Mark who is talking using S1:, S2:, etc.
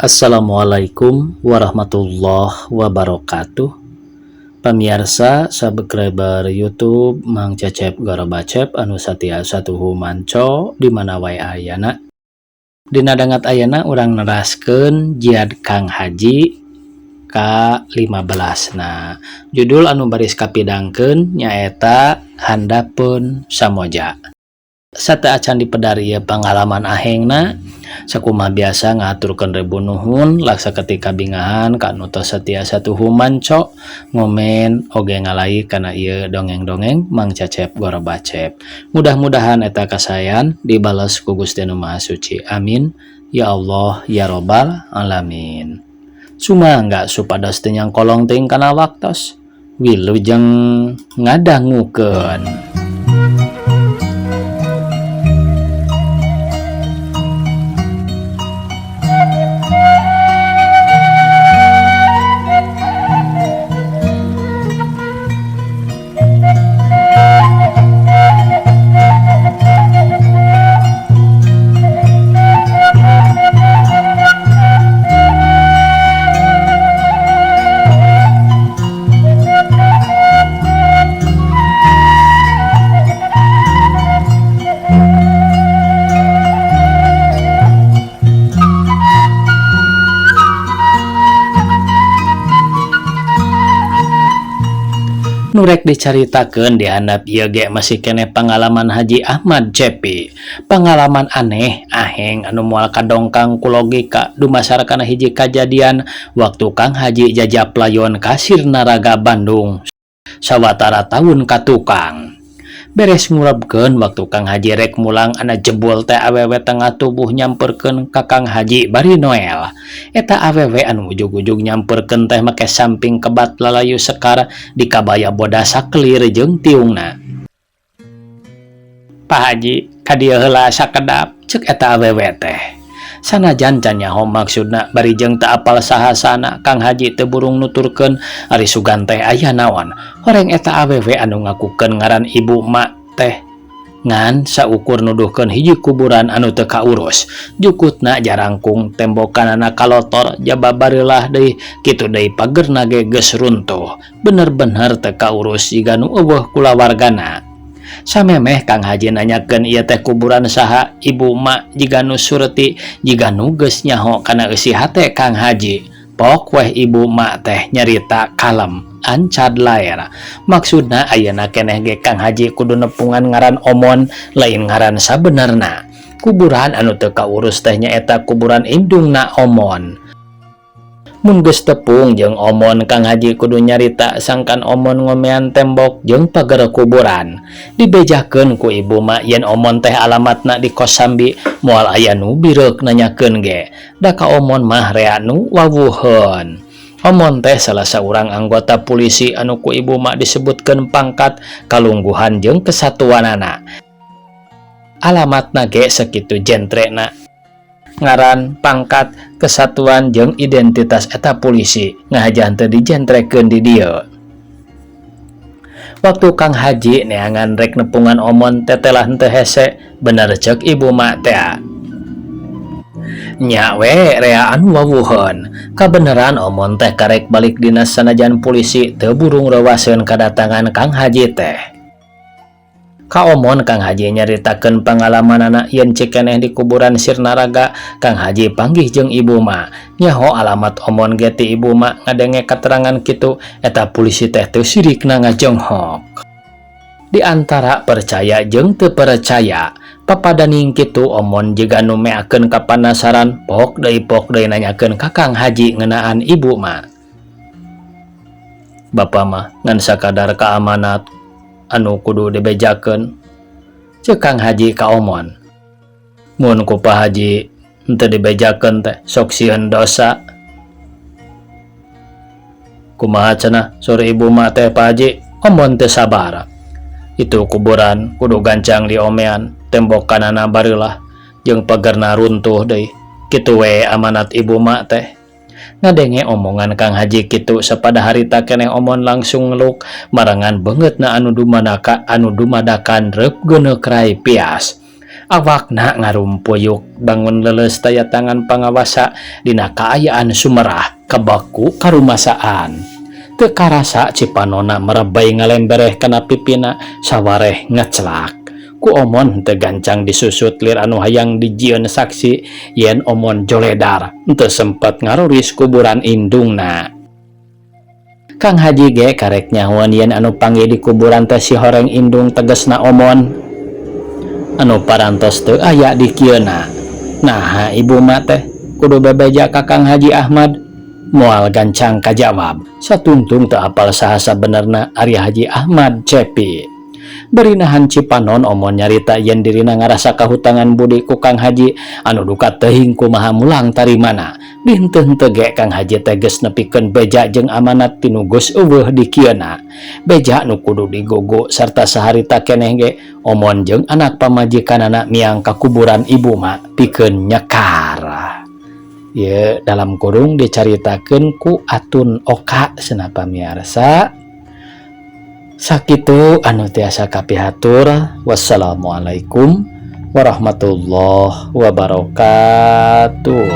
S1: Assalamualaikum warahmatullahi wabarakatuh. Pamiarsa subscriber YouTube Mang Cecep Gorobacep anu satia satuhu manco di mana wae ayana. Dina dangat ayana urang neraskeun Jiad Kang Haji ka-15. Nah, judul anu baris kapidangkeun nyaeta Handapeun Samoja. Sateuacan dipedar ieu pangalaman ahengna, sakumaha biasa ngahaturkeun ribu nuhun laksa ketika bingahan ka anu tos satia satuhu manco ngomen oge ngalike kana ieu dongeng-dongeng Mang Cecep Gorobacep. Mudah-mudahan eta kasayan dibales ku Gusti Anu Maha Suci. Amin ya Allah ya Robbal alamin. Sumangga supados teu nyangkolong teuing kana waktos. Wilujeng ngadangukeun. Nu rek dicaritakeun di handap ieu ge masih keneh pangalaman Haji Ahmad Cepi. Pangalaman aneh aheng anu moal kadongkang ku logika dumasar kana hiji kajadian waktu Kang Haji jajap layon ka Sirnaraga Bandung sawatara taun ka tukang. Beres ngurebkeun waktu Kang Haji rek mulang ana jebul teh awewe tengah tubuh nyamperkeun ka Kang Haji bari Noel. Eta awewe anu ujug-ujug nyamperkeun teh make samping kebat lalayu sekar di kabaya bodas sakelir jeung tiungna. Pak Haji, ka dieu heula sakedap, ceuk eta awewe teh. Sanajan can nyaho maksudna bari jeung teu apal sahasana Kang Haji teu burung nuturkeun ari sugan teh aya naon. Horeng eta awewe anu ngakukeun ngaran ibu mak teh ngan saukur nuduhkeun hiji kuburan anu teu kaurus. Jukutna jarangkung tembokanana kalotor jaba bareulah deui kitu deui pagerna ge geus runtuh. Bener-bener teu kaurus jiga nu eueuh kulawargana. Samemeh Kang Haji nanyakeun ieu teh kuburan saha, ibu mak jiga nu surti jiga nu geus nyaho kana eusi hate Kang Haji. Pok weh ibu mak teh nyarita kalem ancad laer. Maksudna ayeuna keneh ge Kang Haji kudu nepungan ngaran omon lain ngaran sabenerna. Kuburan anu teu kaurus teh nyaeta kuburan indungna omon. Mun geus tepung jeung omon Kang Haji kudu nyarita sangkan omon ngomean tembok jeung pager kuburan. Dibejakeun ku ibu mak yen omon teh alamatna di Kosambi moal aya nu bireuk nanyakeun ge. Da ka omon mah rea nu wawuheun. Omon teh salah saurang anggota polisi anu ku ibu mak disebutkeun pangkat kalungguhan jeung kesatuanana. Alamatna ge sakitu jentrena. Ngaran, pangkat, kesatuan jeung identitas eta polisi ngahajan teu dijentrekeun di dieu. Waktu Kang Haji neangan rek nepungan omon tetelah henteu hese, bener ceuk ibu mak tea. Nya we rea anu wawuheun. Kabeneran omon teh karek balik dinas sanajan polisi teu burung rewaseun kadatangan Kang Haji teh. Ka omon Kang Haji nyaritakeun pangalamanana yen cikeneh di kuburan Sirnaraga, Kang Haji panggih jeung ibu ma. Nyaho alamat omon ge ti ibu ma ngadenge katerangan kitu, eta polisi teh teu sirikna ngajonghok. Di antara percaya jeung teu percaya, papadaning kitu omon jiga nu meakeun kapanasaran, pok deui nanyakeun ka Kang Haji ngeunaan ibu ma. Bapa mah ngan sakadar ka amanat anu kudu dibejakeun, ceuk Kang Haji ka omon. Mun ku Pak Haji henteu dibejakeun teh sok sieun dosa. Kumaha cenah sore ibu mah teh Pak Haji, omon teu sabar. Itu kuburan kudu gancang diomean, tembokanana bareulah jeung pagerna runtuh deui. Kitu we amanat ibu mak teh. Ngadenge omongan Kang Haji kitu sapada harita keneh omon langsung ngeluk marangan beungeutna anu dumadakan reup geuneuk rai pias. Awakna ngarumpuyuk bangun leuleus taya tangan pangawasa dina kaayaan sumerah kabaku karumasaan. Teu karasa cipanona merebay ngalembereh kana pipina sawareh ngeclak. Ku Omon teu gancang disusut lir anu hayang dijieun saksi yen Omon joledar teu sempet ngaroris kuburan indungna. Kang Haji ge karek nyahoan yen anu panggih di kuburan teh si horeng indung tegesna Omon anu parantos teu aya di kieuna. Naha ibu mah teh kudu bebeja ka Kang Haji Ahmad? Moal gancang kajawab. Satungtung teu apal saha sabenerna ari Haji Ahmad Cepi. Bari nahan cipanon Omon nyarita yen dirina ngarasa kahutangan budi ku Kang Haji anu duka teuing kumaha mulang tarimana. Dihenteu henteu ge Kang Haji teh geus nepikeun beja jeung amanat ti nu geus euweuh di kieuna. Beja nu kudu digogo sarta saharita keneh ge Omon jeung anak pamajikanana miang ka kuburan ibu mah pikeun nyekar. Ieu dalam kurung dicaritakeun ku Atun Oka cenah pamiarsa. Sakitu anu tiasa kapihatur. Wassalamualaikum warahmatullahi wabarakatuh.